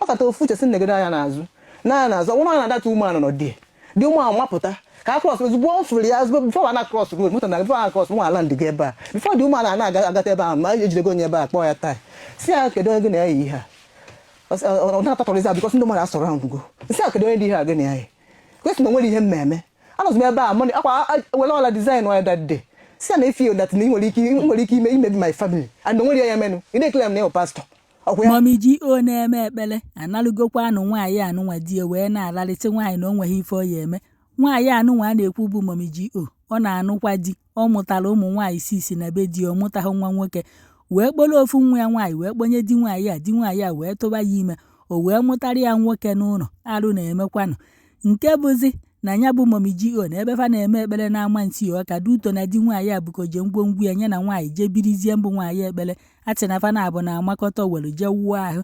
Ọ kata ofu uche si negide anya n'azụ na n'azụ, ọ bụrụ na that woman nọ die dị ụmụ ahụ mapụta ka a cross. Ozugbo ọ fụrụ ya, ozugbo before na cross road, moto na before na cross, mụ ala ndịga ebe a before the woman na-aga agata ebe ahụ, ma ejidego onye ebe a, kpọọ ya tai, si ya, "Kedu onye gị na-eyi ihe a?" Ọ na-atatọrịzi because ndị mmadụ asọrọ go nsị a, "Kedu onye dị ihe a gị na ya yi?" Kwesị na o nwere ihe mmemme anọzi m ebe a money akwa were ọla design ya that day, si ya na efi that na ị nwere ike ime imebi my family and o nwere ihe ya menụ. Ị na-ekele m na ịwụ pastọ ọkwa ya. Mummy G.O na-eme ekpere analụgokwa anụ nwaanyị anụnwa di ya wee na-alalịsị nwaanyị na o nweghị ife ọ ya eme. Nwaanyị anụnwa a na-ekwu bụ Mummy G.O, ọ na-anụkwa di. Ọ mụtara ụmụ nwaanyị six na be di ya. Ọ mụtaghị nwa nwoke, wee kpọrọ ofu nwa ya nwaanyị wee kpọnye di nwaanyị a. Di nwaanyị a wee tụba ya ime, o wee mụtara ya nwoke n'ụlọ. Arụ na-emekwanụ nke bụzi na ya bụ Mummy G.O na ebe fa na-eme ekpere na-ama ntị ọka duto na di nwaanyị a bụkoje ngwongwo ya nye na nwaanyị jee birizie. Mbụ nwaanyị ekpere atị na fa na-abụ na amakọta were jee wuo ahụ,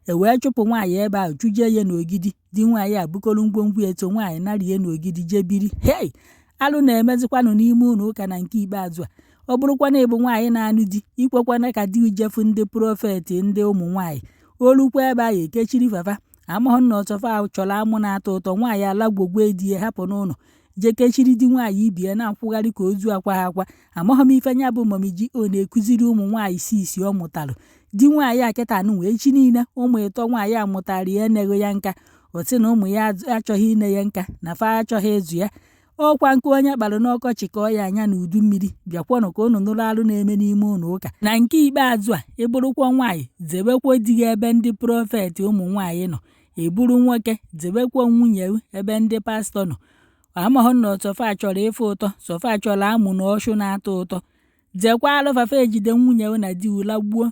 e wee chụpụ nwaanyị ebe ahụ, chụjie ya n'Ogidi. Di nwaanyị a bukọrọ ngwongwo eto nwaanyị narie n'Ogidi jee biri. Hei, alụ na-emezikwanụ n'ime ụlọ ụka. Na nke ikpeazụ a, ọ bụrụkwa na ịbụ nwaanyị na-anụ di, ikwekwana ka di jefu ndị prophet, ndị ụmụ nwaanyị olukwa ebe ahụ ekechiri fafa. Amahụ na ọtọfa chọrọ amụ na-atọ ụtọ. Nwaanyị alagwogwe di ya hapụ n'ụlọ, jee kechiri di nwaanyị ibie na-akwụgharị ka ozu akwa ha akwa. Amaghị m ife nya bụ Mummy G.O na-ekụziri ụmụ nwaanyị six ọ mụtalụ. Di nwaanyị a kịta anụ wee echi niile ụmụ ịtọ nwaanyị a mụtara ya eneghị ya nka. Ọ sị na ụmụ ya achọghị ine ya nka, na fa achọghị ịzụ ya. Ọkwa nke onye kpara n'ọkọchị ka ọ ya anya n'udu mmiri. Bịakwanụ ka unu nụrụ alụ na-eme n'ime ụlọ ụka. Na nke ikpeazụ a, ịbụrụkwa nwaanyị, zebekwa di gị ebe ndị prophet ụmụ nwaanyị nọ. Ịbụrụ nwoke, zebekwa nwunye ebe ndị pastọ nọ. Amahụ na ọsọfa chọrọ ife ụtọ, sọfa chọrọ amụ na ọshụ na-atọ ụtọ. Jekwa alụfafa ejide nwunye na di lagbuo.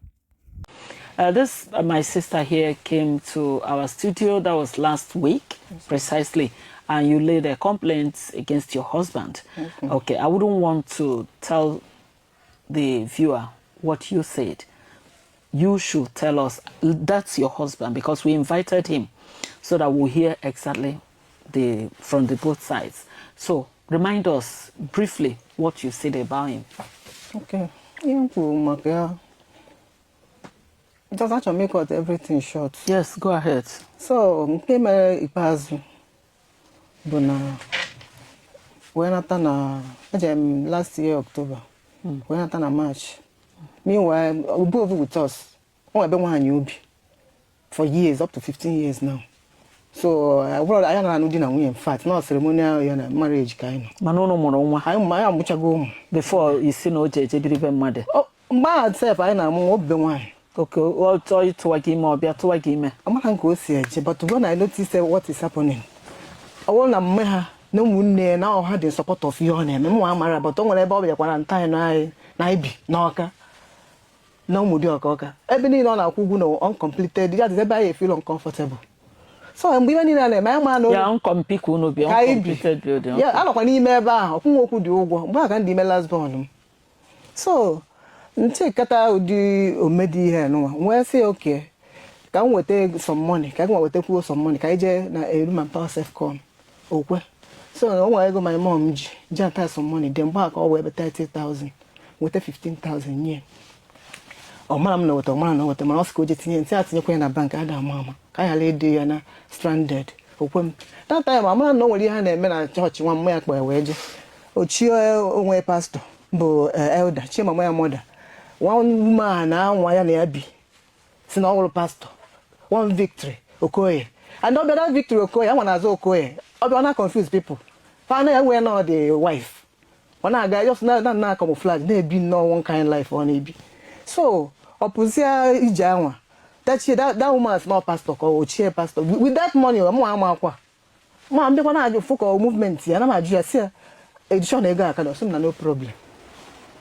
This, my sister here came to our studio, that was last week, precisely, and you laid a complaint against your husband. Okay, I wouldn't want to tell the viewer what you said. You should tell us. That's your husband, because we invited him so that we'll hear exactly the from the both sides. So remind us briefly what you said about him. Okay. Ihe m kwuru maka ya, just achọrọ m cut everything short. Yes, go ahead. So nke mere ikpeazụ bụ na wee nata na ejem m last year October, wee nata na March. Meanwhile, obu obu with us, o nwere ebe nwaanyị obi for years, up to 15 years now. So ọ bụrụ anyị na-anụ di na nwunye, in fact, na ceremonial ya na marriage ka anyị nọ. Mana unu mụrụ nwa? Anyị amụchago ụmụ. Before isi na o ji eje biri be mmadụ? Mgbe ahụ sef anyị na-amụ nwa, obibe nwaanyị. Oke ọ chọọ ịtụwa gị ime, ọ bịa tụwa gị ime? Amara nke o si eje, but when I notice what is happening, ọ bụrụ na mme ha na ụmụnne ya na ọha dị in support of ihe ọ na-eme, mụ amara. But o nwere ebe ọ bịakwara nta anyị na anyị na anyị bi n'Ọka na ụmụdị ọka ọka ebe niile ọ na-akwụ ụgwọ na uncompleted ya dị ebe anyị feel uncomfortable. So mgbe ihe niile a na-eme, anyị ma na Ya uncomplete ka unu bi? Ka anyị bi. Uncompleted building. Ya anọkwa n'ime ebe ahụ, ọkwụnwa okwu dị ụgwọ. Mgbe ahụ ka ndị ime last born m. So nchekata ụdị omedi ihe nụnwa wee sị oke ka m weta some money, ka m wetakwuo some money, ka anyị jee na Eruma Power Selfcon okwe. So o nwere ego my mom ji ji ata some money dị mgbe ahụ ka ọ wee ebe 30,000, weta 15,000 nye. Ọ mara m na weta, ọ mara na o weta, mana ọ sị ka o je tinye ntị a, tinyekwa ya na bank a ga-ama ama ka a ghara ịdị ya na stranded. Okwe m that time, amara na o nwere ihe a na-eme na chọọchị nwa mma ya kpọrọ wee jee ochie onwe pastọ bụ elder chie mama ya mother, one woman na-anwa ya na ya bi si na ọ wụrụ pastọ, one Victory Okoye. And ọ bịa that Victory Okoye anwa na-azụ Okoye, ọ bịa ọ na confuse people fa na enwe na ọ dị wife, ọ na-aga just na camouflage na-ebi nnọọ one kind life ọ na-ebi. So ọ pụzie ije anwa that that woman is not pastor ka ochie pastor with that money. Mụ ama akwa ma mbịakwa na-ajụ fụ ka movement ya na m ajụ ya, si ya edition ego aka na ọsị m na no problem.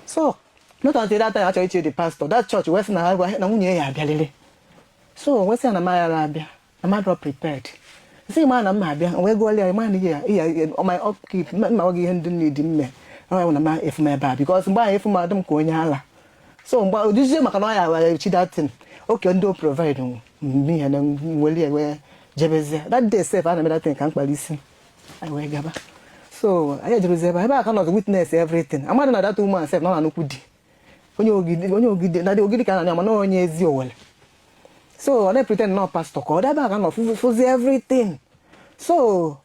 So not until that time achọrọ iche the pastor that church wee sị na na nwunye ya abịalele. So wee sị ya na m aghara abịa, na m adịrọ prepared, sị ma na m abịa wee gụọla ya ma na ihe my upkeep mma gị ihe ndị need mme ọ na m efu m ebe a, because mgbe ahụ efu m adị m ka onye ala. So mgbe odizie maka na ọ ya echi that thing oke ndị o provide m ihe na nwere ya wee jebezie. That day sef a na-eme that thing ka m kpara isi anyị wee gaba. So anyị ejeruzi ebe a ka nọzi witness everything. Amadị na that woman sef nọ na nnukwu di, onye Ogidi, onye Ogidi na Ogidi ka a na-anya, mana onye ezi Owele. So ọ na-pretend na ọ pastor ka ọ daba aka nọ fụzi everything. So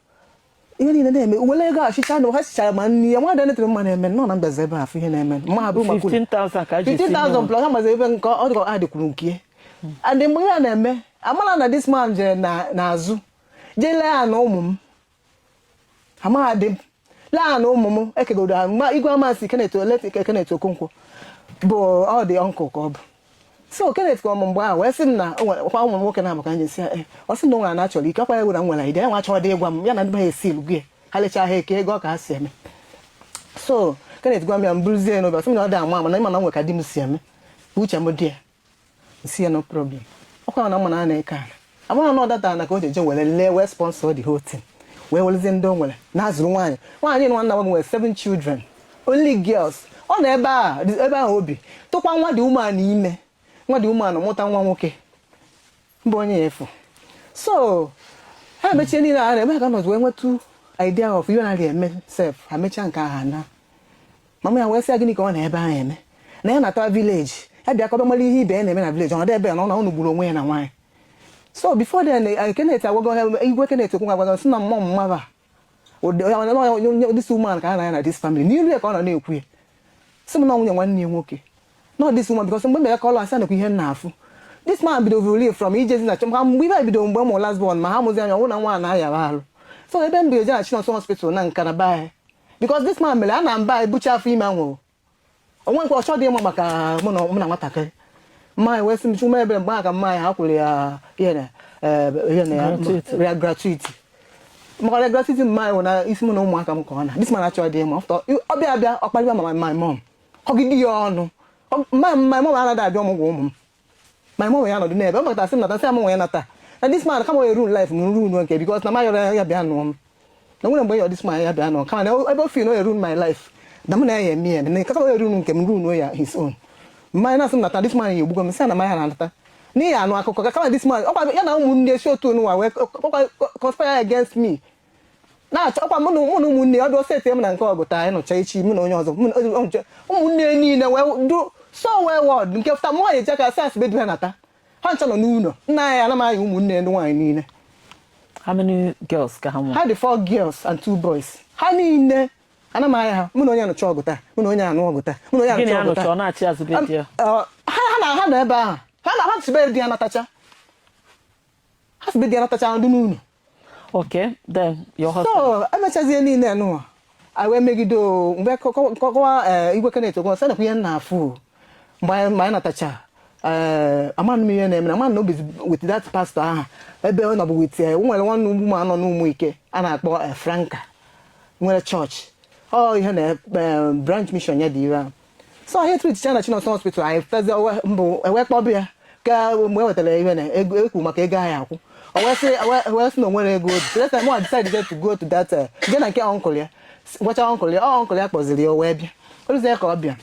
ihe niile na-eme, wele ego achịcha na ha chichara ma nri ya nwadị netịrị mma na-eme nọ na mbazi ebe a afụ ihe na-eme mma bụ maka 15,000 ka a ji esi 15,000 nri. Plus ha mazi ebe nke ọ dịka a dịkwuru nke and mgbe ya na-eme, amala na this man jere n'azụ jee lee ya na ụmụ m amaghadị m lee ya na ụmụ m ekegodo ha mgbe igwe amasị Kenneth Ole Kenneth Okonkwo bụ ọ dị uncle ka ọ bụ. So Kenneth ka ọmụ mgbe ahụ wee sị m na o nwere kwa ụmụ m nwoke na-amaka anyị si ya ọ sị na o nwere na achọrọ ike ọkwa ya na m nwere idea ya nwa achọrọ dị ịgwa m ya na ndị be ha esi ilu gị ha lechaa ha eke ego ọ ka ha si eme. So Kenneth gwa m ya, m buruzie ya n'obi. Ọ sị m na ọ dị ama ama na ịma na o nwere ka di m si eme uche m dị ya. Nsi ya no problem, ọkwa na mma na a na-eke ala amara na ọ data na ka o ji eje were lee wee sponsor the whole thing, wee werezie ndị o nwere na-azụrụ nwaanyị nwaanyị nwanna m nwere seven children, only girls. Ọ nọ ebe a, ebe ahụ obi tụkwa nwa dị umeala ime, nwa dị umeala mụta nwa nwoke mbụ onye ya efu. So ha emechie niile a na-eme ka nọzi wee nwetụ idea of ihe na-arị eme sef. Ha mechaa nke ahụ na mama ya wee sị ya, gịnị ka ọ na ebe ahụ eme na ya na-ata village ya bịa kọba mara ihe ibe ya na-eme na village. Ọ nọdụ ebe ya na ọ na unu gburu onwe ya na nwaanyị. So before then, Kenneth agwago ha, igwe Kenneth okwu agwago sị na mmụọ mmaba this woman ka a na ya na this family n'iru ya ka ọ nọ na-ekwu ya, sị m na nwunye nwanne ya nwoke no this woman, because mgbe mere ka ọlụ asị nakwa ihe m na-afụ this man bidoro really from ijezi na chọm mgbe ibe bido mgbe mụ last born ma ha mụzi anya ọnwụ na nwa na-ayara arụ. So ebe m bi eje na Chinonso Hospital na nka na be anyị, because this man mere a na mba ebucha afọ ime anwụrụ onwe nke ọchọ dị ịma maka mụ na nwatakịrị mma wee sị m chukwu ebere. Mgbe ahụ ka mma ha kwụrụ ya ihe na ihe na ya Gratuity. Ya gratuity, maka na gratuity mma anyị wụ na isi mụ na ụmụaka m ka ọ na this man achọ dị ịma. Ọ bịa abịa ọkparịba ma my mom kọgide ya ọnụ. My mom anaghị abịa ọmụgwọ ụmụ m. My mom ya nọdụ n'ebe ọ makata sị m nata, sị ya m nwe ya nata na this man kama o ruin life m ruin nke, because na m ayọrọ ya bịa nụọ m na nwere mgbe ya this man ya bịa nụọ, kama na ebe o feel na o ruin my life na mụ na ya eme ya na kama o ruin nke m ruin ya his own. Mmanya na-asị m nata, this man ya egbugo m, sị ya na mmanya na-anata n'ihi anụ akụkọ ka kama this man ọkwa ya na ụmụnne si otu onụwa wee ọkwa conspire against me na-achọ ọkwa mụ na ụmụnne ya ọdụ seti m na nke ọgụ taa anyị nọcha echi mụ na onye ọzọ mụ na ụmụnne niile wee do so well word nke fụta mụ eji aka sị asị bedu ha nata ha ncha nọ n'ụlọ nna ya ana m aya ụmụnne ndị nwaanyị niile. How many girls ka ha nwere? Ha dị four girls and two boys. Ha niile ana m aya ha, mụ na onye anụcha ọgụ taa, mụ na onye anụ ọgụ taa, mụ na onye Gịnị anụcha ọgụ anụcha taa. Ọ na-achị azụ be di ya? Ha na ha nọ ebe ahụ, ha na ha si be di ya natacha, ha si be di ya natacha ndị n'ụlọ. Okay, then your husband. So emechazie niile nụwa a wee megide o mgbe kọwa igwe Kenneth Okonkwo sị nakwa ihe m na-afụ o. Mgbe anyị natacha amanụ m ihe na-eme na amanụ na obi with that pastor ahụ ebe ọ nọbụ with o nwere nwanne ugwu ma nọ n'ụmụ ike a na-akpọ Franka nwere chọọchị ọ ihe na branch mission ya dị ire ahụ. So anyị treat na Chinonso Hospital, anyị fezi mbụ ewee kpọbụ ya ka mgbe e wetara ihe na ego ekwu maka ego anyị akwụ, o wee sị na o nwere ego o ji. So that time I decided to go to that jee na nke uncle ya, gwacha uncle ya. Ọ uncle ya kpọziri ya, o wee bịa oluzie ka ọ bịa,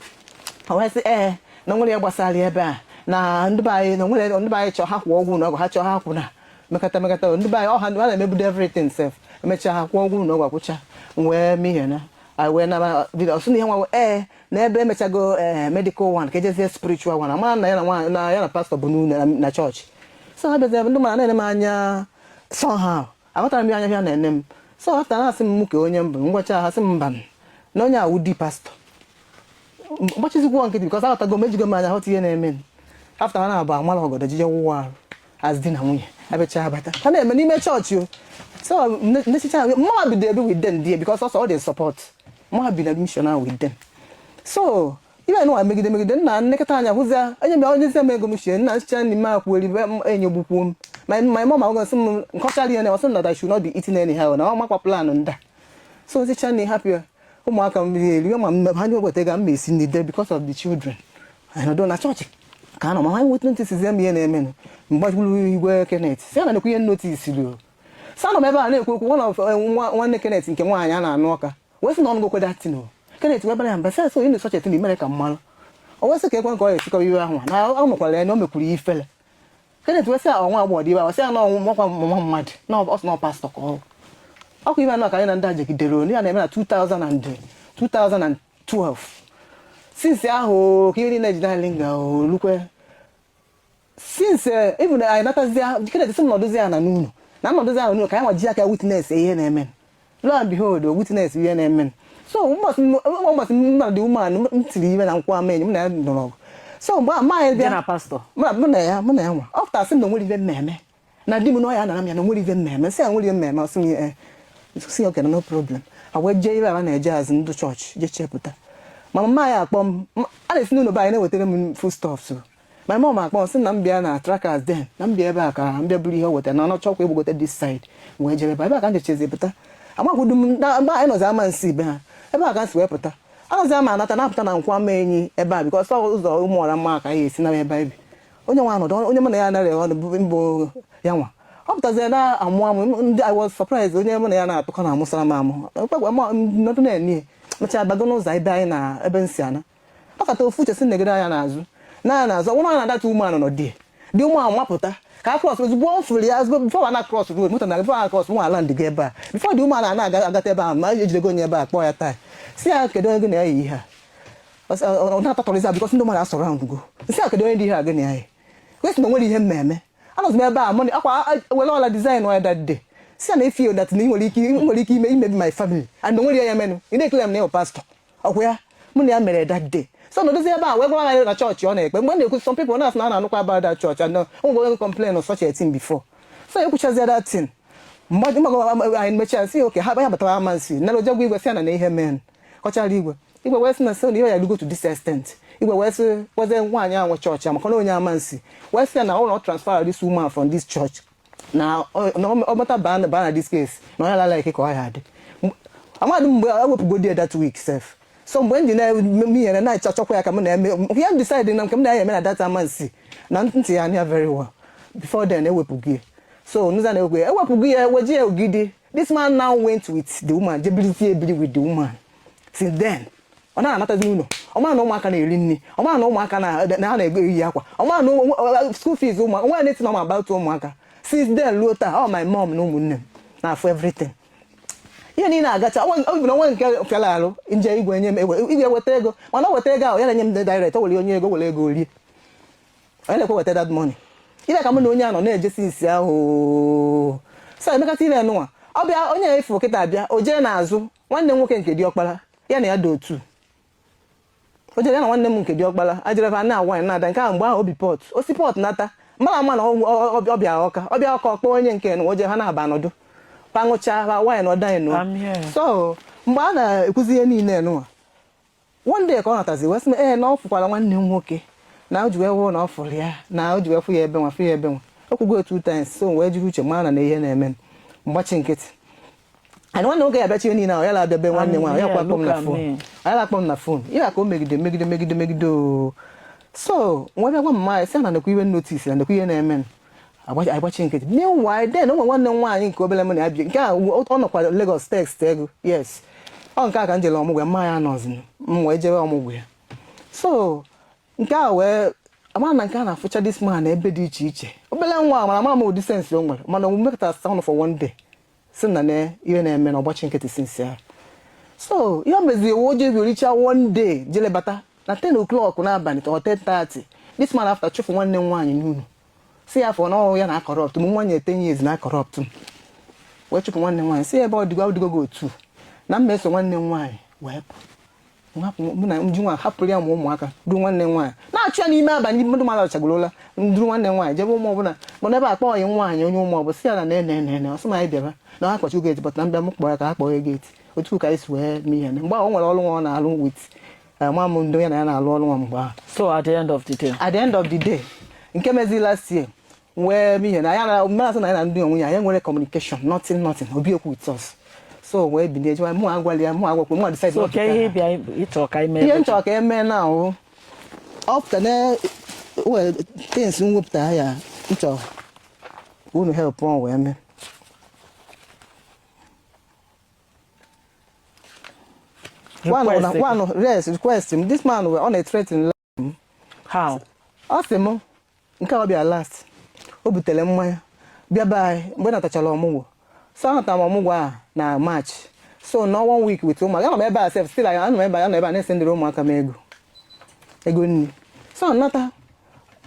o wee sị ee na o nwere ihe gbasara ya ebe a na ndị be anyị na o nwere ndị be anyị chọọ ha kwụọ ụgwọ ụlọ ọgwụ, ha chọọ ha kwụ na mekata mekata ndị be anyị ọ ha na-emebudo everything sef. Emechaa ha kwụọ ụgwọ ụlọ ọgwụ akwụcha wee mee ihe na anyị wee naba bido ọsụ na ihe nwa ee na ebe emechago ee medical one ka ejezie spiritual one. Amara na ya na nwaanyị na ya na pastor bụ n'ụlọ na chọọchị. So ha bịazie, ndị mmadụ na-ene m anya somehow, aghọtara m ya anya ha na-ene m. So after na-asị m ka onye mbụ ngwacha ha sị m mba na onye awụ di pastor mgbachizikwa nkịtị, because aghọtago m, ejigo m anya ghọta ihe na-eme m. After ha na-abụ amala ọgọdọ jije wụwa arụ as di na nwunye abịacha abata ha na-eme n'ime chọọchị o. So nnechicha mma bido ebi with them there because also all the support mma bi na mission ahụ with them. So ibe nụwa megide megide nna nnekọta anya hụzia onye bịa onye zi m ego m shie nna nchicha nri m akwueri enyegbukwu m my mom agwa sị m nkọchara ihe na ọsị m that I should not be eating anyhow na ọ makwa plan nda. So nsicha nri hapụ ya ụmụaka m eri ma m ha weta ego m esi nri there because of the children. Anyị nọdụ na chọọchị ka anọ ma ha nweta notice m ihe na-emenụ. Mgbagburu igwe Kenneth si ya na nekwa ihe notice o so anọ m ebe a na-ekwu okwu one of nwanne Kenneth nke nwaanyị a na-anụ ọka wee sị na ọnụ gokwe datin o. Kenneth wee bara ya mba sị so ị na-esọcha etin mere ka mmalụ o wee sị ka ekwe nke ọ ga-esikọ iwe ahụ na ọ nụkwara ya na o mekwuru ya ifele. Kenneth wee sị ọnwa agbọghọ dị ibe ahụ sị ya na ọnwụ nwakwa mama mmadụ na ọ sị na ọ pastor ka ọ ọkwa ibe anọ ka anyị na ndị a jegidere onye ya na-eme na 2000 and 2012. Since ahụ ka ihe niile jide anyị nga olukwe. Since even anyị natazie, Kenneth sị m nọdụzie ana n'ụlọ, na nọdụzie ana n'ụlọ ka anyị nwa ji aka witness ihe na-eme. Lo and behold, o witness ihe na-eme. So ụbọchị m na the woman m tiri iwe na nkwụ ama enyi m na ya nọrọ ọgụ. So mgbe ama anyị Gị bịa na pastor? Mụ na ya nwa ọ pụtara sị m na onwere ife mmemme na di m na ọ ya nara m ya, na onwere ife mmemme. Sị ya nwere ife mmemme. Ọ sị m ee, sị ya okay, no problem. A wee jee ibe a na-eje azụ ndụ chọọchị, jee chepụta. Ma mama ya akpọ m, a na-esi n'ụlọ be anyị na-ewetara m foodstuffs. My mom akpọ m sị na m bịa na trackers, then na m bịa ebe a ka m bịa buru ihe o wetara, na ọ chọkwa egbogote this side. Wee jebe ebe a ka m jechezi pụta. Amakwudo m na mgbe anyị nọzi ama nsi be ha, ebe a ka m si wee pụta. Anọzi ama anata na-apụta na nkwa ama enyi ebe a, because ọ ụzọ ụmụ ọra mma ka anyị esi na ebe anyị bi. Onye nwa anọdụ, onye mụ na ya anaghị ọnụ bụ mbụ ya nwa ọ pụtazie na-amụ amụ ndị. I was surprised, onye mụ na ya na-atụkọ na amụsara m amụ nọdụ na-eni mechaa bago n'ụzọ ebe anyị na ebe nsi ana. Ọ kata ofu uche si negide anya n'azụ na n'azụ, ọ bụrụ na that woman nọ die dị ụmụ ahụ mapụta ka a cross. Ozugbo ọ fụrụ ya, ozugbo before na cross road, moto na before na cross nwa ala ndịga ebe a, before the woman na-aga agata ebe ahụ, ma ejidego onye ebe a, kpọọ ya taa, si ya, "Kedu onye gị na ya yi ihe a?" Ọ na-atatọrịza because ndị mmadụ asọrọ go. Nsị a, "Kedu onye dị ihe a gị na ya yi?" Kwesị na onwere ihe mmemme. Anọzi m ebe a mụ akwa were ọla design ya that day, si ya na ife that na ị nwere ike ime imebi my family and onwere ya menụ ị na-ekele m na ịwụ pastor. Ọkwa ya mụ na ya mere that day. So nọdụzi ebe a wee gwa anyị na chọọchị ọ na-ekpe. Mgbe m na-ekwu, some people na-asị na a na-anụkwa about that church and ụmụ nwoke complain of such a thing before. So ekwuchazie that thing, mgbe anyị mechaa, sị oke ha ya batara ama nsi nara ojegwa igwe, sị ya na ihe mee kọchara igwe. Igwe wee sị na sị na ihe ya go to this extent. Igwe wee sị gwazie nwaanyị ahụ nwe chọọchị, maka na onye ama nsi, wee sị ya na ọ na transfer this woman from this church, na ọ mata baa na this case, na onye ala ike ka ọ ya adị. Amadị m mgbe ewepụgodi ya that week sef. So mgbe m ji na-eme ihe na-achọchọkwa ya ka m na-eme ihe m decide na nke m na-eme na that amansi na ntị ya anya very well before then, ewepụgo ya. So nụza na ewepụ ya, ewepụgo ya, weje ya ogidi. This man now went with the woman, jebirizie ebiri with the woman. Since then ọ na-anatazi n'ụlọ. Ọ mara na ụmụaka na-eri nri, ọ mara na ụmụaka na ha na-ego eyi akwa, ọ mara na school fees ụmụaka nwa na-eti na ọma about ụmụaka. Since then ruo taa, ọ my mom na ụmụnne m na-afụ everything. Ihe niile agacha ọ bụ na onwe nke fịara arụ nje igwe nye m igwe weta ego, mana ọ weta ego ahụ ya na-enye m direct. O were onye ego, were ego rie, onye na-ekwe weta that money. Ile ka mụ na onye a nọ na-ejesi nsi ahụ. So emekata ile nụnwa, ọ bịa onye efu kịta bịa, o jee n'azụ nwanne m nwoke nke diọkpara ya na ya dị otu. O jere ya na nwanne m nke diọkpara ajereba na agwa na-ada nke ahụ. Mgbe ahụ obi pọt, osi pọt nata, mara ama na ọ bịa ọka, ọ bịa ọka, ọkpọ onye nke nụ, o jee ha na-aba nọdụ pa ṅụcha ha wine, ọda nụ. I'm here. So mgbe a na-ekwuzi ihe niile nụwa, one day ka ọ natazi wee sị m ee, na ọ fụkwara nwanne m nwoke, na o ji wee wụ na ọ fụrụ ya, na o ji wee fụ ya ebe nwa, fụ ya ebe nwa. O kwugo two times. So wee jiri uche mara na ihe na-eme, mgbachi nkịtị. And nwanne nwoke ya abịachi ihe niile ahụ, ya na-abịa be nwanne nwaanyị, ya kwa akpọ m na phone, ya na-akpọ m na phone. Ihe a ka o megide megide megide megide o. So nwa bịa gwa mama ya, sị na nekwa ihe notice, na nekwa ihe na-eme, agbachi nkịtị. Meanwhile then, onwe nwanne m nwaanyị nke obere m na ya bi nke a, ọ nọkwa Lagos, text ego. Yes, ọ nke a ka m jere ọmụgwọ ya, mma ya nọzi m wee jebe ọmụgwọ ya. So nke a wee ama na nke a na-afụcha this man ebe dị iche iche. Obere nwa mara ama m ụdị sense o nwere, mana o mekọtara sound for one day, si na na ihe na-eme na ọgbachi nkịtị since ya. So ihe o meziri, o jebiri richa one day, jele bata na 10 o'clock n'abalị or 10:30. This man after chụfụ nwanne m nwaanyị n'ụlọ, si ya afọ na ọ ya na corrupt m. Nwa 10 years na corrupt m, wee chụpụ nwanne m nwaanyị, si ebe ọ dịgo ọ dịgo otu na mma eso nwanne m nwaanyị wee pụ. Hapụ mụ na nji nwa, hapụrụ ya ma ụmụaka, duru nwanne m nwaanyị na-achụ ya n'ime abalị. Mmadụ mmadụ achagorola, nduru nwanne m nwaanyị jebe ụmụ ọbụla mana ebe akpọ ọyị nwaanyị onye ụmụ ọbụ, si ya na na ene ọsọ ma anyị bịaba na ha kpọchi gate, but na mbịa m kpọọ ya ka ha kpọọ ya gate. Otu ka anyị si wee mee ihe mgbe ahụ, o nwere ọrụ nwa ọ na-alụ with nwa m, ndị ya na ya na-alụ ọrụ nwa mgbe ahụ. So at the end of the day, At the end of the day, nke mezi last year, wee mee ihe na ya na mmerasị na ya na ndị onwe ya, ya nwere communication, nothing, nothing, obi okwu with us. So wee bilie jewa, mụ agwala ya, mụ agwakwa, mụ decide so not to ka tell ihe her. bịa ịchọ ka ime. Ihe m chọrọ ka eme na ahụ ọ pụta na well, things m wepụtara ya, m chọrọ ka unu help on wee mee. One Request. One, yes, request m. This man ọ na-threaten. How? Ọ sị m nke a ọ bịa last, o butere mmanya bịa be anyị mgbe natachara ọmụgwọ. So anatara m ọmụgwọ a na March, so nọ one week with ụmụaka. Anọ m ebe a sef, still anọ m ebe a, anọ ebe a na-esendịrị ụmụaka m ego, ego nri. So nata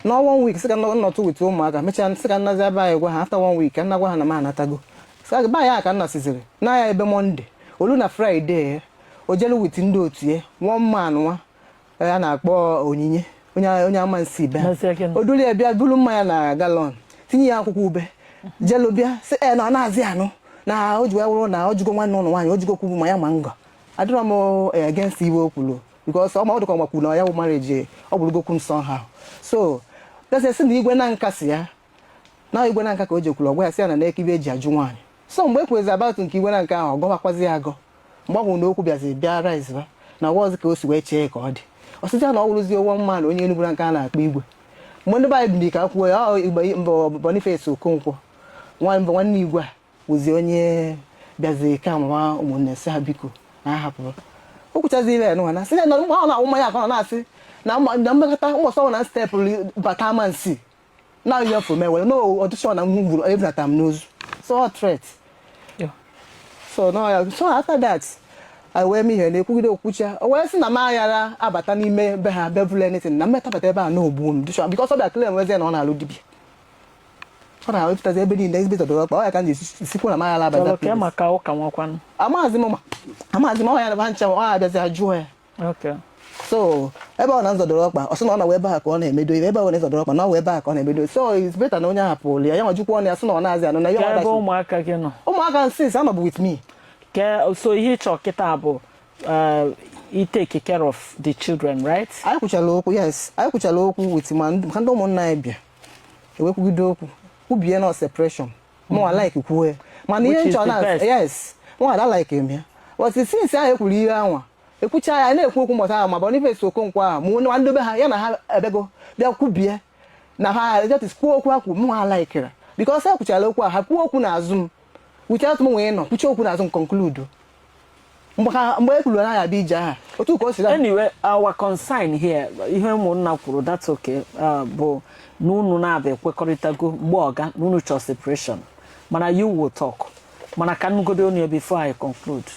Na one week, sị ka nnọtụ with ụmụaka, mechaa sị ka nnazi ebe anyị gwa ha after one week, ka nna gwa ha na m anatago. Sị ka be anyị a ka nna siziri na ya ebe Monday olu na Friday, o jelu with ndị otu ya, one man nwa a na-akpọ Onyinye, onye amansi be ha. Mezie gịnị? O duru ya bịa, buru mmanya na gallon, tinye ya akwụkwọ ube, jelu bịa sị e na ọ na-azị anụ na o ji wee wụrụ na o jigo nwanne ụlọ nwaanyị, o jigo kwubu ma ya ma ngọ. Adịrọ m against iwe o kwuru, because ọ ma ọ dịka ọma kwuru na ya bụ marriage ọ bụrụgokwu m somehow. So bịazie sị na igwe na nka si ya na igwe na nka ka o jekwuru ọgwa ya, sị ya na n'eke ibe eji ajụ nwaanyị. So mgbe e kwezi about nke igwe na nke ahụ, ọ gọwakwazi ya agọ. Mgbe ọ hụrụ na okwu bịazi bịa rise ba na ọgwa ọzọ ka o si wee chee ka ọ dị, ọsịsị ya na ọ wụrụzie ụgwọ mma na onye Enugwu na nke a na-akpọ igwe. Mgbe ndị be anyị biri ka kwuo ya, ọ igbe mbụ Boniface Okonkwo, nwa mbụ nwanne igwe a wụzi onye bịazi ka mama ụmụnne, sị ha biko na ha hapụrụ. O kwuchazi ibe ya nụwa na sị ya na mgbe ọ na-awụ mmanya ka ọ na-asị na na mmekọta mbọsọ ọ na step bata amansi na ihe fụ mewe no ọdụsọ na m gburu ebunata m n'ozu, so ọ threat. So no ya. So after that, I wee mee ihe na-ekwugide okwucha, o wee sị na m aghara abata n'ime be ha bịa bụrụ anything, na mmetabata ebe a na ogbuo m dịchọ, because ọ bịa claim wezie na ọ na-alụ dibịa, ọ na-ewepụtazi ebe niile ezigbo dọrọ ọkpa ọ ya ka m ji sikwu na m aghara abata. Chọrọ ka maka ụka nwakwanụ. Amaghịzi m, ma amaghịzi m ọ ya na ha ncha ọ ya abịazi ajụọ ya. So ebe ọ na nzọdọrọ ọkpa, ọ sị na ọ na ebe a ka ọ na-emedo ebe ọ na nzọdọrọ ọkpa na ọ ebe a ka ọ na-emedo. So it's better na onye ahụ pụrụ ya, ya nwa jukwa ọnụ ya sị na ọ na-azị anụ na ihe Ka ọ ebe dachi. Ụmụaka gị nọ? Ụmụaka since anọbụ with me. Ke so ihe ịchọ kịta bụ i take care of the children, right? Anyị kwuchara okwu, yes, anyị kwuchara okwu with ma maka ndị ụmụnna anyị bịa ewekwugide okwu kwubie na separation. Mụnwa like kwuo ya, mana ihe Which is nchọ the na best. Yes, mụnwa da like m ya, but since ahụ ekwuru ihe anwa ekwucha ya, na-ekwu okwu mbọta ahụ ma Boniface Okonkwo ahụ ma nwa ndobe ha ya na ha ebego bịa kwubie na ha, that is, kwuo okwu akwu mụnwa like because e kwuchara okwu a, ha kwuo okwu n'azụ m without m nwee nọ kwuchie okwu n'azụ m conclude. Mgbe ha mgbe e kwuru na ya abịa ije aha otu ka o si Anyway, our concern here, ihe ụmụnna kwuru, that's okay, bụ na unu na-abịa ekwekọrịtago mgbe ọga na unu chọrọ separation, mana you will talk. Mana ka ngodo unu before I conclude,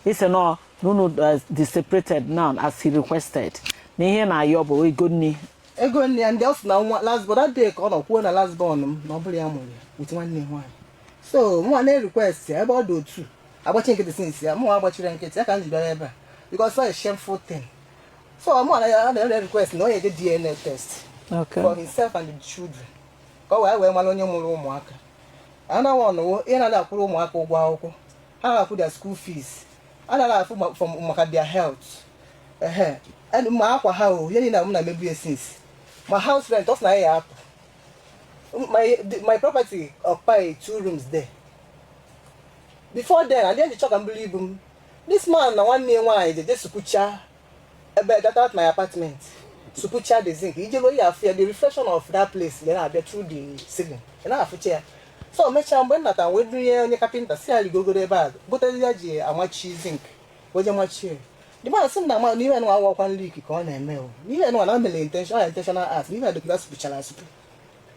ise no na unu dị separated now as he requested, na ihe na-ayọ bụ ego nni. Ego nne ya ndị ọ sị na nwa last born, that day ka ọ nọ kwuo na last born m na ọ bụrụ ya mụrụ ya with nwanne ya nwaanyị. So mụnwa na-request ya ebe ọ dị otu agbachi nkịtị since ya, mụnwa agbachiri nkịtị ya ka m ji bịara ebe a because it's a shameful thing. So mụnwa na request na ọ ya eje DNA test for himself and the children, ka ọ wee mara onye mụrụ ụmụaka. Another one wo ihe na-adị akwụrụ ụmụaka ụgwọ akwụkwọ ha, na-akwụ their school fees, a na afụ maka their health, ehe, and ma akwa ha o ihe niile m na-emebu ya since, ma house rent, ọ sị na ya apụ my property occupy two rooms there before then, and then chọ ka m buru ibu m. This man na nwanne ya nwaanyị jeje supucha ebe that at my apartment, supucha the zinc ije ruo ya afụ ya, the reflection of that place ya na-abịa through the ceiling, ya na-afụcha ya. So mechaa, mgbe m nata wee dunye onye kapịnta si ya rigogoro ebe a gotere ya ji amachi zinc, wee je machie. The man sị m na n'ihe nwa awakwa leak ka ọ na-eme o n'ihe nwa na mere intention ya, intentional act n'ihe dọkịta supuchara asupu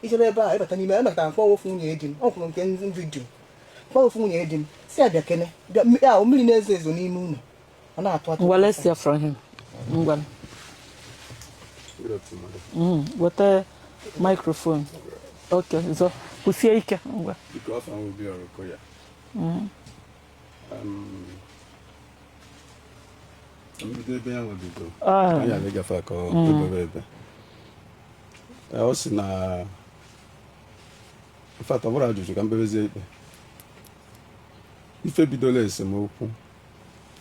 ijebe ebe a ịbata n'ime emekọtara mkpọ ofu nwunye di m, ọ kwuru nke vidio mkpọ ofu nwunye di m si ya bịa kene bịa ya mmiri na-ezo ezo n'ime ụlọ ọ na-atụ atụ. Ngwa, let's hear from him. Ngwa. Good afternoon, madam. Weta microphone. Okay, so kwụsie ike, ngwa. Biko, afọ ahụ Obi Ọrụkoya. Mbido ebe ya nwe bido. Ah. Anyị ghara ịgafe aka obere ebe. Ọ sị na in fact, ọ bụrụ ajụjụ ka mkpebezie ikpe. Ife bidola esemokwu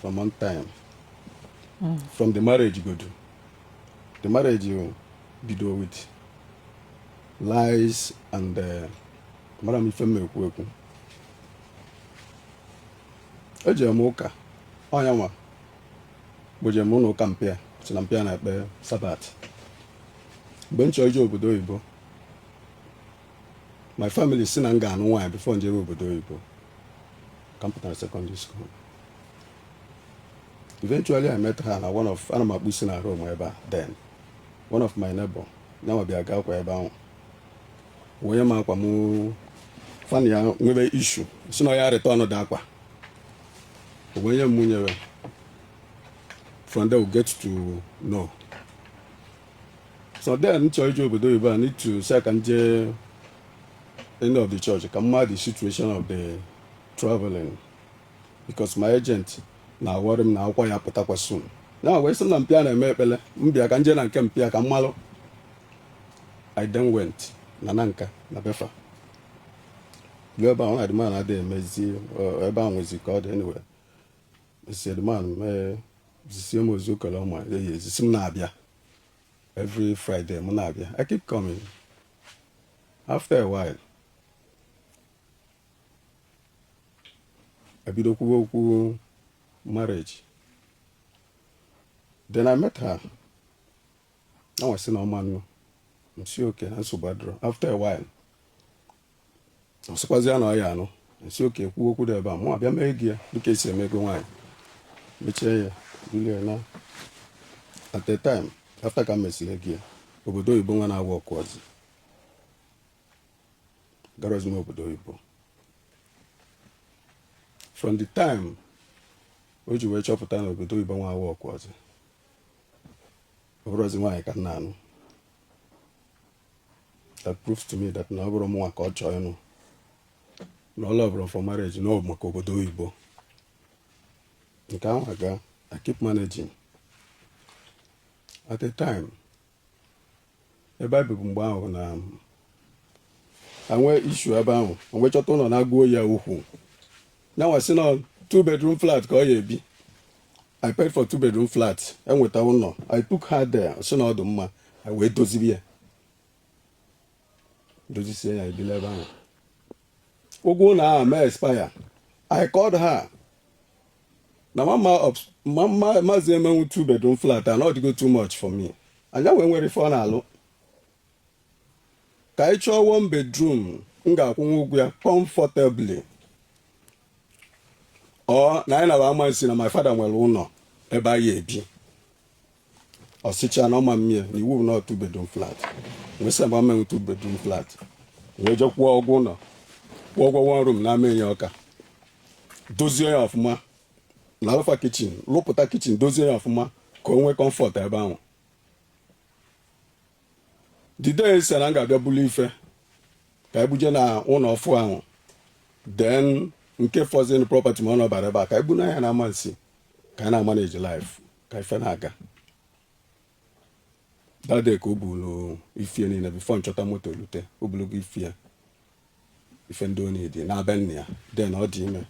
from one time. From the marriage godu. The marriage bido with lies and mara m ife m ekwu ekwu. Ejere m ụka ọnya nwa gbojere m ụlọ ụka mpịa si na mpịa na-ekpe Sabbath. Mgbe m chọrọ ije obodo oyibo, my family si na m ga-anụ nwaanyị before njebe obodo oyibo. Ka m pụtara secondary school, eventually I met her na one of ana m akpụ isi na Rome ebe a. Then one of my neighbor nyanwa bịa ga akwa ebe ahụ wee m akwa m fani ya nwebe issue, si na ya return dị akwa o wee nye m nwunye. From there we get to know. So then m chọrọ ije obodo oyibo, I need to say ka m jee end of the church ka m ma the situation of the traveling, because my agent na-awọrị m na akwụkwọ ya pụtakwa soon. Na wee sị m na mpịa na-eme ekpele, m bịa ka m jee na nke mpịa ka m malụ. I then went na nka na befa ruo ebe ahụ na the man adịghị emezi ebe ahụ nwezi ka ọ dị. Anyway, si the man mee zisie m ozi okele ọma eyi ezisi m na-abịa every Friday, m na-abịa. I keep coming. After a while, ebido kwuwe okwu marriage. Then I met her na nwasị na ọma nnu m si okay, na nsogbu adịrọ. After a while, ọ sịkwazi ya na ọ ya anụ. Nsi okay, kwuo okwu dị ebe a, mụ abịa mee ego ya dịka esi eme ego nwaanyị, mechie ya bulie na. At the time after ka m mesịrị ego ya, obodo oyibo nwa na-awa ọkụ ọzọ garozi m obodo oyibo. From the time o ji wee chọpụta na obodo oyibo nwa awa ọkụ ọzọ, ọ bụrụzi nwaanyị ka m na-anụ. That proves to me that na ọ bụrụ mụnwa ka ọ chọọ ịnụ, na ọ lọbụrụ for marriage, na ọ bụ maka obodo oyibo. Nke ahụ aga, I keep managing. At a time, ebe a bibu mgbe ahụ na anwe issue ebe ahụ, onwe chọta ụlọ na-agụo ya ukwu nyanwa sị na two bedroom flat ka ọ ya ebi. I paid for two bedroom flat, enweta ụlọ. I took her there, sị na ọ dị mma. I wee doziri ya, dozisie ya, ebila ebe ahụ. Ụgwọ ụlọ ahụ mee expire. I called her na mama mazi emenwu two bedroom flat and ọ dịgo too much for me. Anya wee nwere ife ọ na-alụ ka anyị chọọ one bedroom m ga-akwụnwu ụgwọ ya comfortably, ọ na anyị na ama nsi na my father nwere ụlọ ebe anyị ebi. Ọsịcha na ọma mmie na iwu bụ na two bedroom flat. Wee sị mgbe menwu two bedroom flat, wee je kwụọ ụgwọ ụlọ, kwụọ ụgwọ one room na ama enyi ọka, dozie ya ọfụma na alụfa kitchen, lụpụta kitchen, dozie ya ọfụma ka o nwee comfort ebe ahụ. The day sị na m ga-abịa bulu ife ka ebuje na ụlọ ọfụ ahụ, then nke fọzin property ma ọ nọbara ebe a ka ebu na ya na ama nsi ka anyị na-amanage life ka ife na-aga. That day ka o bulu ifie niile before nchọta moto lute. O bulugo ifie, ife ndị ọ na-edi na-abịa nna ya. Then ọ dị ime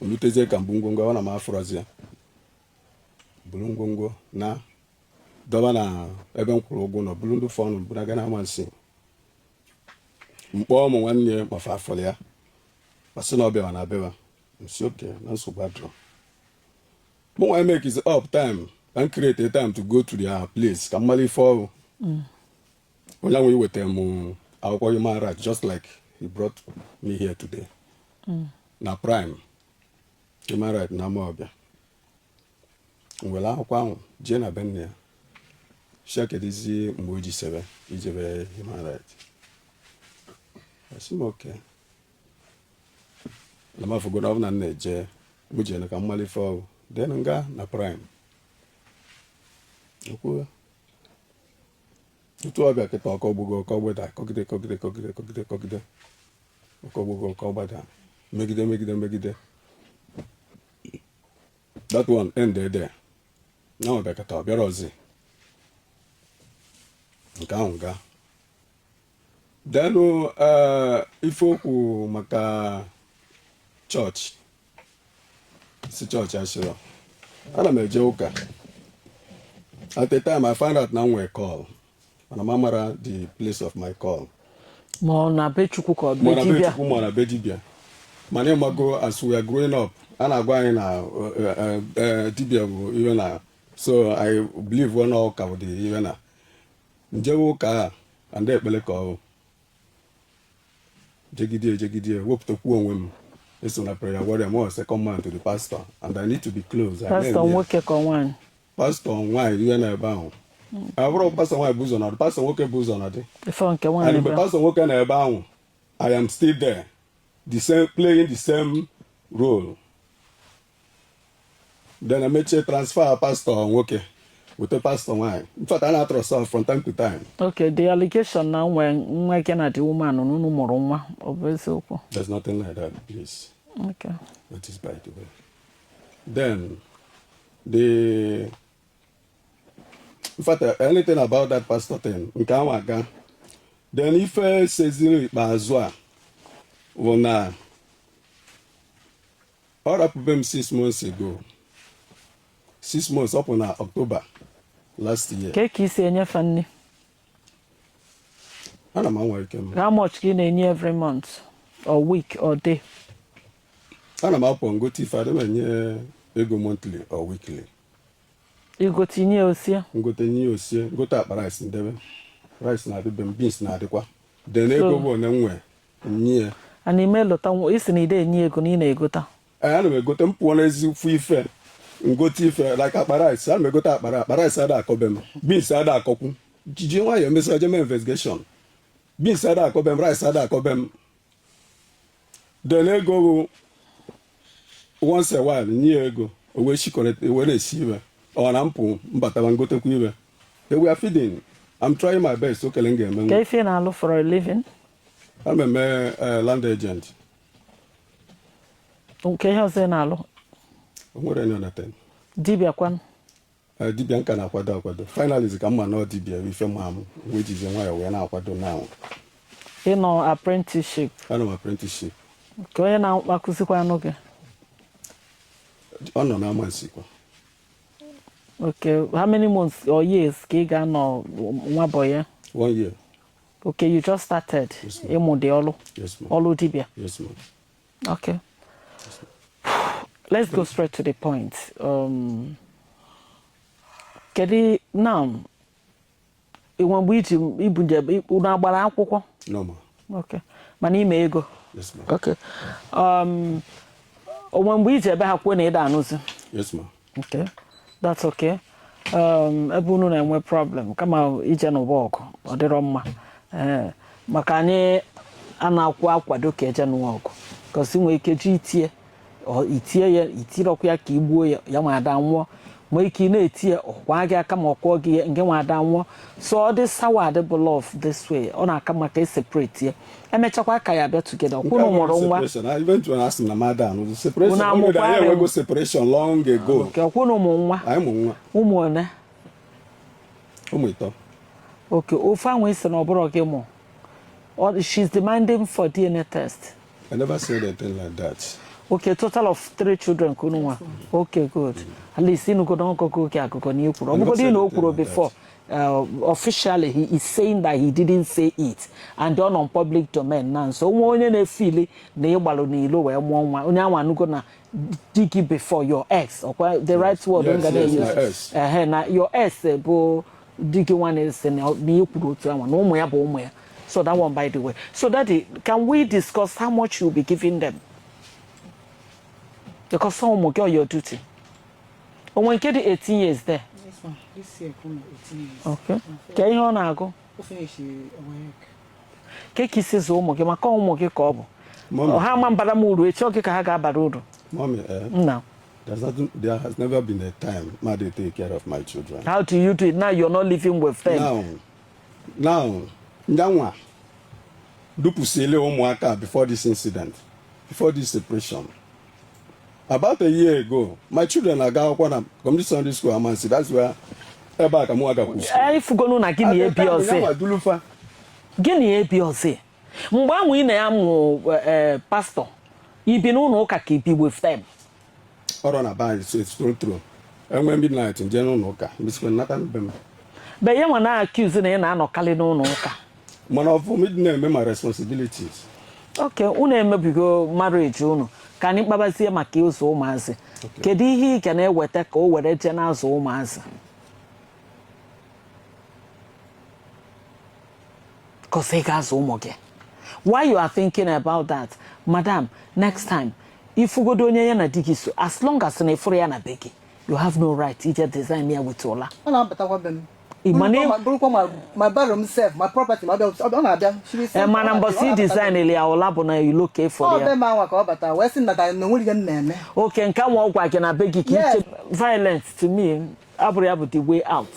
olutezie ka mbụ ngwongwo ọ na m afụrọzi ya, buru ngwongwo na dọba na ebe m kwụrụ ụgwọ nọ, buru ndị fọnụ bunaga na amansi mkpọ ụmụ nwanne ya mafa afọrọ ya. Ọ sị na ọ bịawa na abịawa nsi okay, na nsogbu adịrọ. Mụ nwa make is up time and create a time to go to their place ka mmalụ ife ọrụ onye ahụ iweta m akwụkwọ human rights, just like he brought me here today na prime human rights na Amawbia. M were akwụkwọ ahụ jee na be nne ya shia kedizi mgbe o ji sebe ijebe human rights. Asị m okay, na m afụgo na ọ bụ na m na-eje mụ jere ka mmalụ ife ọrụ. Then nga na prime ekwuo tutu ọbịa kịta ọkọ gbugo ọkọ gbeda, kọgide kọgide kọgide kọgide kọgide ọkọ gbugo ọkọ gbada, megide megide megide. That one ended there. Na ọbịa kịta ọ bịara ọzi nke ahụ ga. Then ife okwu maka chọọchị, si chọọchị asịrọ ana m eje ụka. At the time I found out na m nwee call, mana m amara the place of my call. Ma ọ na be Chukwu ka ọ ma be na be dibịa? Chukwu ma na be dibịa. Mana ịmago, as we are growing up, a na-agwa anyị na dibịa bụ ihe na, so I believe one ụka bụ the ihe na njewe ụka a ndị ekpere ka ọ jegide ejegide wepụtakwu onwe m eso na prayer warrior m, second man to the pastor, and I need to be close. I Pastọ na-eme ya. nwoke ka ọ nwaanyị? Pastọ nwaanyị ihe na ebe ahụ. Ọ bụrụ pastọ nwaanyị bụ ụzọ nọdụ, pastọ nwoke bụ ụzọ nọdụ. Ife nke And nwaanyị mgbe bịa. Pastọ nwoke nọ ebe ahụ, I am still there, the same, playing the same role. Then emechie transfer pastọ nwoke. Weta pastọ nwaanyị. In fact, a na-atrust from time to time. Okay, the allegation na nwe nwa gị na the woman na unu mụrụ nwa, ọ bụ eziokwu? There's nothing like that, please. Okay. That is by the way. Then the in fact, anything about that pastor thing, nke ahụ aga. Then ife seziri ikpeazụ a bụ na ọ rapụbe m 6 months ago. 6 months, ọ pụ na October last year. Ka isi enyefe nri? Ana m anwa ike m. How much ka ị na-enye every month or week or day? Ana m apụ ngote ife, adị m enye ego monthly or weekly. Igote inye osie? Ngote nye osie, ngote akpa rice ndebe. Rice na-adịbe m, beans na-adịkwa. Then ego bụ one m nwe nye ya. A na-eme lọta isi na ide enye ego na ị na-egota? Ee, ana m egote. M pụọ n'ezi fụ ife, ngote ife like akpa rice. Ana m egote akpa rice, ada akọbe m. Beans ada akọkwu. Jiji nwayọọ mesịa jeme investigation. Beans ada akọbe m, rice ada akọbe m. Then ego bụ once a while nye ya ego, o wee shikọrịta wee na-esi ibe ọ na mpụ mbataba ngotekwa ibe. They were feeding. I'm trying my best, okele m ga-eme. Ka ife ị na-alụ for a living? Ana m eme land agent. Nke ihe ọzọ ị na-alụ? O nwere any other thing. Dibịa kwanụ? Dibịa nka na-akwado akwado. Finally ka mma na ọ dibịa bụ ife ma m wee jizie nwayọọ wee na-akwado now. Ịnọ apprenticeship? Ana m apprenticeship. Ka onye na-akụzikwa anụ gị? Ọ nọ na amansikwa. Okay, how many months or years ka ị ga-anọ nwa boy ya? One year. Okay, you just started? Yes, ma'am. Ịmụ dị ọlụ? Yes, ma'am. Ọlụ dibịa? Yes, ma'am. Okay, let's go straight to the point. Kedu now inwe mgbe iji ibu njem unu agbara akwụkwọ? No, ma. Okay, mana ime ego? Yes, ma'am. Okay, onwe mgbe iji ebe ha kwuo na ịda anụzi? Yes, ma'am. Okay, that's okay. Ebe unu na-enwe problem, kama ije n'ụba ọgụ, ọ dịrọ mma. Ee, maka anyị a na-akwụ akwado ka eje n'ụwa ọgụ kọsi nwee ike ji itie ọ itie ya itirọkwa ya ka igbuo ya, ya nwa ada nwụọ. Nwee ike ị na-eti ya, ọkwa gị aka ma ọ kwụọ gị ya, nke nwa ada nwụọ. So ọ dị sour bụ love this way, ọ na-aka maka e separate ya, emechakwa ka ya bịa together. Ọkwụnụ mụrụ nwa? Separation. Even when asị na madam separation. Unu already anyị amụkwara enwego separation long ago. Nke ọkwụnụ ụmụ nwa? Anyị mụ nwa. Ụmụ one? Ụmụ ịtọ. Okay, ofe ahụ isi na ọ bụrụ gị mụ. She's demanding for DNA test. I never said anything like that. Okay, total of three children ka unu nwa. Okay, good. At least ịnụgo na ọgụgụ oge agụgọ na ikwuru. Ọ bụgodị na o kwuru before, officially he is saying that he didn't say it and ọ nọ public domain na nso nwa onye na-efili na ịgbalụ n'ilo wee mụọ nwa onye anwa anụgo na di gị before, your ex, ọkwa the right word m Yes, ga yes, na-use? my ex. Ehe, na your ex bụ di gị nwa na-ese na ị kwuru otu anwa na ụmụ ya bụ ụmụ ya. So that one by the way. So daddy, can we discuss how much you'll be giving them? Because some ụmụ gị are your duty. Onwe nke dị 18 years there? Yes, ma'am. This year come 18 years. Okay, ka ihe ọ na-agụ? O finish WAEC. Ka isi zụọ ụmụ gị, maka ụmụ gị ka ọ bụ. Mommy. Ha ama mbara m uru echi oge ka ha ga-abara uru. Mommy, eh? Nna. There has never been a time ma dey take care of my children. How do you do it now you're not living with them? Now, nyanwa dupụsịrị ụmụaka before this incident, before this separation. About a year ago, my children aga akwụkwọ na Community Sunday School Amansi. That's where ebe a ka mụ agakwu school. Anyị fugonu na gị na ebi ọzọ. Nyanwa dulufa. Gị na ebi ọzọ mgbe ahụ ị na-amụ pastọ ibi n'ụlọ ụka ka ibi with them? Ọrụ na be anyị, so it's true true. Enwe midnight nje n'ụlọ ụka, mbisikwa nnata be m. Be ya nwa na-accuse na ị na-anọkarị n'ụlọ ụka. Mana ọ bụ m ịdị na-eme my responsibilities. Ok, unu emebigo marriage unu, ka anyị kpabazie maka ịzụ ụmụazị. Kedu ihe ị ga na-eweta ka o were jee na-azụ ụmụazị? Cause ị ga-azụ ụmụ gị. Why you are thinking about that, madam? Next time ifugodo onye ya na di gị so, as long as na ịfụrụ ya na be gị, you have no right ije design ya with ụla. Ọ na-abatakwa be m. Ị ma na Bụrụkwa my barrow m sef, my property, ma ọ bịa, ọ na-abịa. She will say, Eh, mana ọ mbọsị na-abịa. design ya ụla bụ na ilo ka Ọ ịfụrụ be ya. m anwa ka ọ bata wee sị na na onwere ihe m na-eme. Oke nke nwa ọ gwa gị na be gị ka Yes. iche violence to me. Abụrụ ya bụ the way out,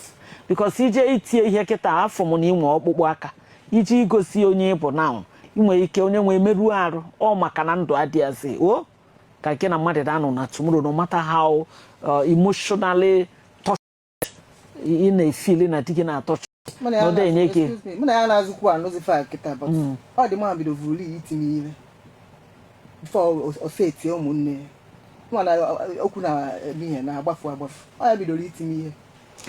because ije itie ihe kịta afọ m na inwe ọkpụkpụ aka iji igosi onye ị bụ now, ị nwere ike onye nwee merụọ arụ ọ maka na ndụ adịghịzị o ka nke na mmadụ da-anọ na tomorrow, no matter how emotionally touched ị na-efeel na di gị na-atouch. Mụ na ya Na ọ dị enye gị. Excuse me, mụ na ya na-azụkwu anụzi fa kịta, but ọ dị mma bido vuli iti m ihe before o etie ụmụnne ya mana okwu na eme ihe na-agbafu agbafu. Ọ ya bidoro iti m ihe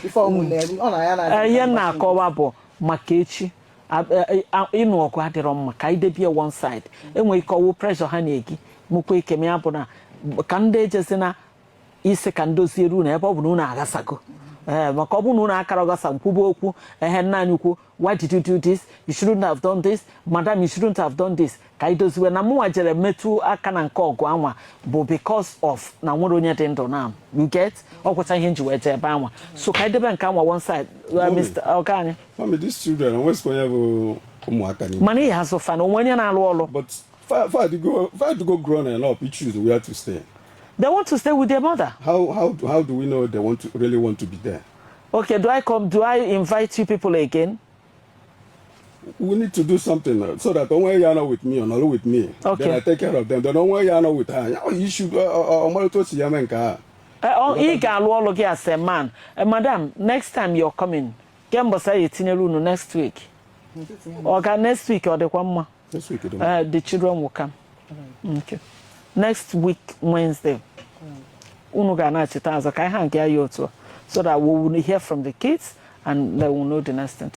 before ụmụnne ya ọ na ya na Ihe m na-akọwa bụ maka echi ịnụ ọgụ adịrọ mma ka anyị debie one side. Enwere ike ọwụ pressure ha na-egi mụkwa ike m ya bụ na ka ndị ejezina isi ka ndozi eru na ebe ọ bụ na unu aghasago. Ee, maka ọ bụ na unu akara ghasa nkwuba okwu ehe, nna anyị ukwu, why did you do this? You shouldn't have done this. Madam, you shouldn't have done this. Ka anyị doziwe na mụnwa jere metụ aka na nke ọgụ anwa bụ because of na nwere onye dị ndụ na you get ọkwụcha ihe nji wee jee ebe anwa. So ka anyị debe nke anwa one side. Mommy. Mr. Ọga anyị. Mommy, these children, onwezikwa onye bụ ụmụaka n'ime. Mana ihe azụ fa na onwe onye na-alụ ọlụ. But fa adịgo grown enough to choose where to stay. They want to stay with their mother. How do we know they want to really want to be there? Okay, do I come, do I invite you people again? We need to do something so that onwe ya nọ with me or not with me. Then I take care of them. Then onwe ya nọ with her. You should ọmalịta otu ya mee nke a. Ị ga-alụ ọlụ gị as a man. Madam, next time you're coming, kemgbe sa ya etinyere unu next week. Ọga, next week ọ dịkwa mma? Next week, dị mma. The children will come. Okay. Next week, Wednesday. Unu ga na-achịta azụ ka anyị ha nke ya otu a so that we will hear from the kids and then we'll know the next thing.